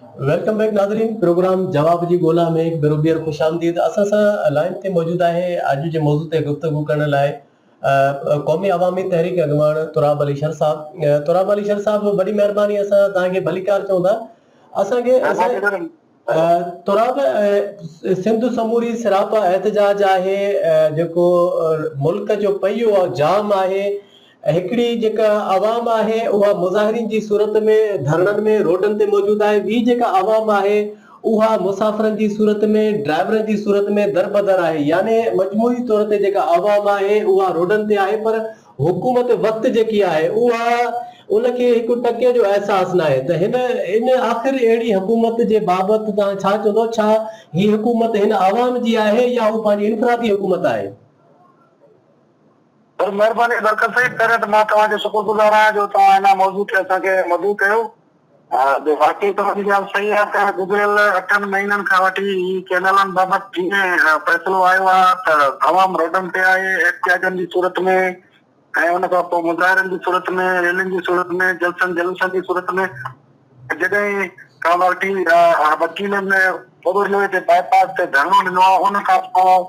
Welcome back ناظرين programme جواب جي ڳولا ۾ هڪ ڀيرو ٻيهر خوش آمديد اسان سان لائين تي موجود آهي اڄ جي موضوع تي گفتگو ڪرڻ لاء قومي عوامي تحريڪ اڳواڻ تراب علي شر صاحب تراب علي شر صاحب وڏي مهرباني اسان توهان کي ڀليڪار چئون ٿا اسان کي تراب سنڌ سموري سراپا احتجاج آهي جيڪو ملڪ جو پهيو جام آهي هڪڙي جيڪا عوام آهي اها مظاهرين جي صورت ۾ ڌرڻن ۾ روڊن تي موجود آهي ٻي جيڪا عوام آهي اها مسافرن جي صورت ۾ ڊرائيورن جي صورت ۾ دربدر آهي يعني مجموعي طور تي جيڪا عوام آهي اها روڊن تي آهي پر حڪومت وقت جيڪي آهي اها ان کي هڪ ٽڪي جو احساس ناهي ته هن ان آخر اهڙي حڪومت جي بابت توهان ڇا چوندو ڇا هي حڪومت هن عوام جي آهي يا هو پنهنجي انفرادي حڪومت آهي. سر مهرباني برڪت سائين پهريان ته مان توهان جو شڪر گذار آهيان جو توهان هن موضوع تي اسان کي مدعو ڪيو واقعي توهان جي ڳالهه صحيح آهي ته گذريل اٺن مهينن کان وٺي هي ڪينالن بابت جيئن فيصلو آيو آهي ته عوام روڊن تي آهي احتجاجن جي صورت ۾ ۽ ان کان پوء مظاهرن جي صورت ۾ ريلين جي صورت ۾ جلسن جلوسن جي صورت ۾ جڏهن کان وٺي وڪيلن اورلوئي تي باء پاس تي ڌرڻو ڏنو آهي ان کان پوء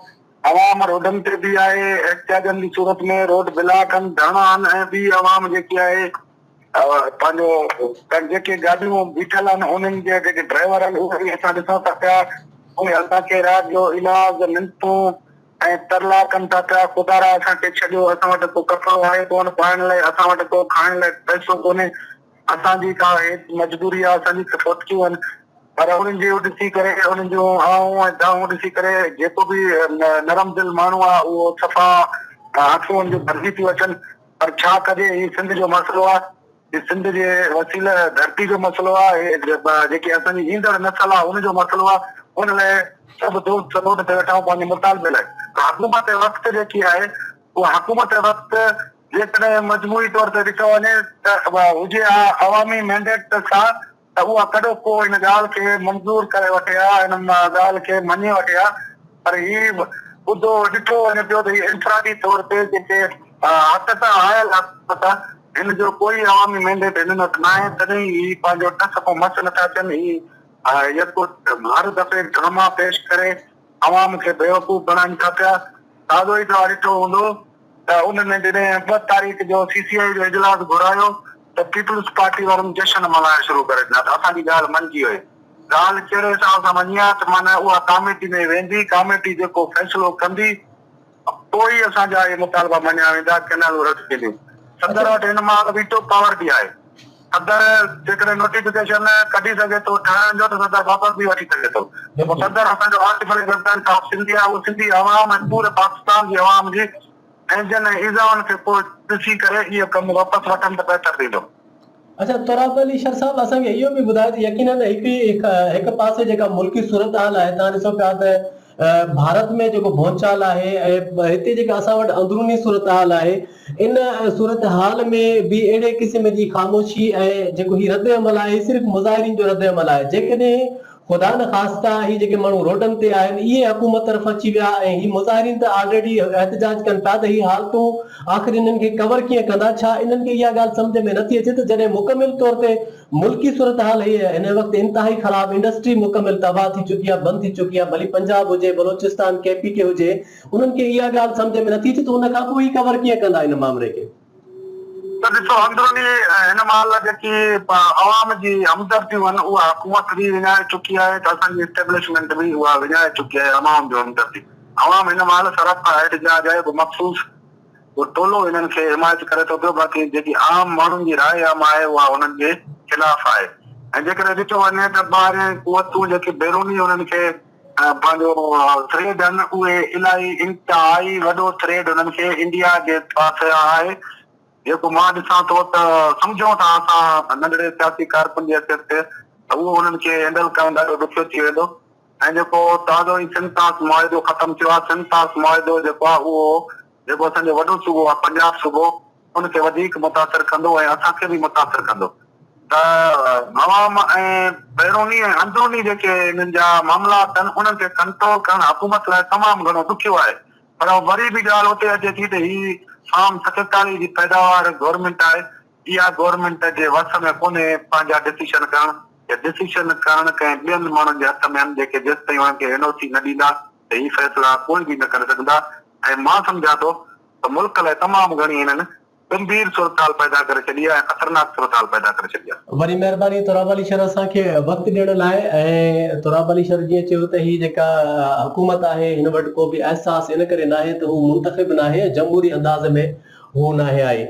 عوام روڊن تي به آهي احتجاجن جي صورت ۾ روڊ بلاڪ آهن ڌرڻا آهن ۽ ٻي عوام جيڪي آهي پنهنجو جيڪي گاڏيون بيٺل آهن انهن جا جيڪي ڊرائيور آهن اهي به اسان ڏسون ٿا پيا اهي اسان کي رات جو علاج منتون ۽ ترلا ڪن ٿا پيا خدارا اسان کي ڇڏيو اسان وٽ ڪو ڪپڙو آهي ڪونه پائڻ لاء اسان وٽ ڪو کائڻ لاء پئسو ڪونهي اسان جي ڪا هي مجبوري آهي اسان جي فوتگيون آهن پر انهن جي ڏسي ڪري انهن جون آهون ۽ دانهون ڏسي ڪري جيڪو به نرم دل ماڻهو آهي اهو صفا آنسوئن جو ڀرجي ٿي اچن پر ڇا ڪجي هي سنڌ جو مسئلو آ هي سنڌ جي وسيله ڌرتي جو مسئلو آ هي جيڪي اسان جي ايندڙ نسل آ ان جو مسئلو آ ان لاء سڀ دوست روڊ تي ويٺا آهيون پنهنجي مطالبي لاء حڪومت وقت جيڪي آهي اها حڪومت وقت جيڪڏهن مجموعي طور تي ڏٺو وڃي ته هجي ها عوامي مينڊيٽ سان ته اها ڪڏهوڪو ان ڳالهه کي منظور ڪري وٺي ها، ان ڳالهه کي مڃي وٺي ها، پر هي ٻڌو ڏٺو وڃي پيو ته هي انفرادي طور تي جيڪي هٿ سان آيل حڪومت هن جو ڪوئي عوامي مينڊيٽ هنن وٽ ناهي، تڏهن هي پنهنجو ٽس کان مس نٿا ٿين، هي يڪو هر دفعي ڊراما پيش ڪري عوام کي بيوقوف بڻائين ٿا پيا، تازو ئي توهان ڏٺو هوندو ته ان ۾ جڏهن ٻه تاريخ جو سي سي آء جو اجلاس گهرايو ته پيپلز پارٽي وارن جشن ملهائڻ شروع ڪري ڏنا ته اسان جي ڳالهه مڃجي وئي. ڳالهه ڪهڙي حساب سان مڃي آ ته معنيٰ اها ڪاميٽي ۾ ويندي، ڪاميٽي جيڪو فيصلو ڪندي پوء ئي اسان جا اهي مطالبا مڃيا ويندا، ڪئنالون رد ٿينديون. صدر وٽ هن مهل ويٽو پاور به آهي. صدر جيڪڏهن نوٽيفڪيشن ڪڍي سگهي ٿو ٺاهڻ جو ته صدر واپس به وٺي سگهي ٿو. صدر اسان جو عاطف علي زرداري صاحب سنڌي آهي، اهو سنڌي عوام ۽ پوري پاڪستان جي عوام جي اهنجن ۽ ايذائن کي پوء ڏسي ڪري اهو ڪم واپس وٺن ته بهتر ٿيندو. اڇا تراب علي شر صاحب اسان کي اهو به ٻڌايو ته يقينن هڪ هڪ پاسي جيڪا ملڪي صورتحال آهي توهان ڏسو پيا ته ڀارت ۾ جيڪو ڀونچال آهي ۽ هتي جيڪا اسان وٽ اندروني صورتحال آهي ان صورتحال ۾ به اهڙي قسم جي خاموشي ۽ جيڪو هي رد عمل آهي هي صرف مظاهرين جو رد عمل آهي جيڪڏهن خدا نخواسته هي جيڪي ماڻهو روڊن تي آهن اهي حڪومت طرف اچي ويا ۽ هي مظاهرين ته آلريڊي احتجاج ڪن پيا ته هي حالتون آخر انهن کي ڪور ڪيئن ڪندا ڇا انهن کي اها ڳالهه سمجهه ۾ نٿي اچي ته جڏهن مڪمل طور تي ملڪي صورتحال هي هن وقت انتهائي خراب انڊسٽري مڪمل تباهه ٿي چڪي آهي بند ٿي چڪي آهي ڀلي پنجاب هجي بلوچستان ڪي پي ڪي هجي انهن کي اها ڳالهه سمجهه ۾ نٿي اچي ته ان کان پوء هي ڪور ڪيئن ڪندا ان مامري کي. ته ڏسو اندروني هن مهل جيڪي عوام جي همدرديون آهن اها حڪومت به وڃائي چڪي آهي ته اسان جي اسٽيبلشمينٽ به اها وڃائي چڪي آهي عوام جو همدردي عوام هن مهل سراپا احتجاج آهي ڪو مخصوص ڪو ٽولو هنن کي حمايت ڪري ٿو پيو باقي جيڪي عام ماڻهن جي راء عامه آهي اها انهن جي خلاف آهي ۽ جيڪڏهن ڏٺو وڃي ته ٻاهرين قوتون جيڪي بيروني انهن کي پنهنجو ٿريڊ آهن اهي الاهي انتهائي وڏو ٿريڊ انهن کي انڊيا جي پاسي آهي جيڪو مان ڏسان ٿو ته سمجهون ٿا اسان ننڍڙي سياسي ڪارڪن جي حيثيت تي ته اهو انهن کي هينڊل ڪرڻ ڏاڍو ڏکيو ٿي ويندو ۽ جيڪو تازو ئي سنڌ طاس معاهدو ختم ٿيو آهي سنڌ طاس معاهدو جيڪو آهي اهو جيڪو اسان جو وڏو صوبو آهي پنجاب صوبو ان کي وڌيڪ متاثر ڪندو ۽ اسان کي به متاثر ڪندو ته عوام ۽ بيروني ۽ اندروني جيڪي انهن جا معاملات آهن انهن کي ڪنٽرول ڪرڻ حڪومت لاء تمام گهڻو ڏکيو آهي پر وري به ڳالهه اتي اچي ٿي ته هي فارم 47 جي پيداوار گورنمينٽ آهي اها گورنمينٽ جي وس ۾ ڪونهي پنهنجا ڊسيشن ڪرڻ. ته ڊسيشن ڪرڻ ڪنهن ٻين ماڻهن جي هٿ ۾ آهن جيڪي جيستائين انهن کي اين او سي نه ڏيندا ته هي فيصلا ڪوئي به نه ڪري سگهندا ۽ مان سمجهان ٿو ته ملڪ لاء تمام گهڻي هنن ڳنڀير صورتحال پيدا ڪري ڇڏي آهي ۽ خطرناڪ صورتحال پيدا ڪري ڇڏي آهي. وڏي مهرباني تراب علي شر اسان کي وقت ڏيڻ لاء ۽ تراب علي شر جيئن چيو ته هي جيڪا حڪومت آهي هن وٽ ڪو به احساس ان ڪري ناهي ته هو منتخب ناهي جمهوري انداز ۾ هو ناهي آئي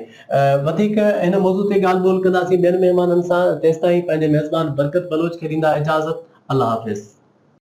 وڌيڪ هن موضوع تي ڳالهه ٻولهه ڪنداسين ٻين مهمانن سان تيستائين پنهنجي ميزبان برڪت بلوچ کي ڏيندا اجازت الله حافظ.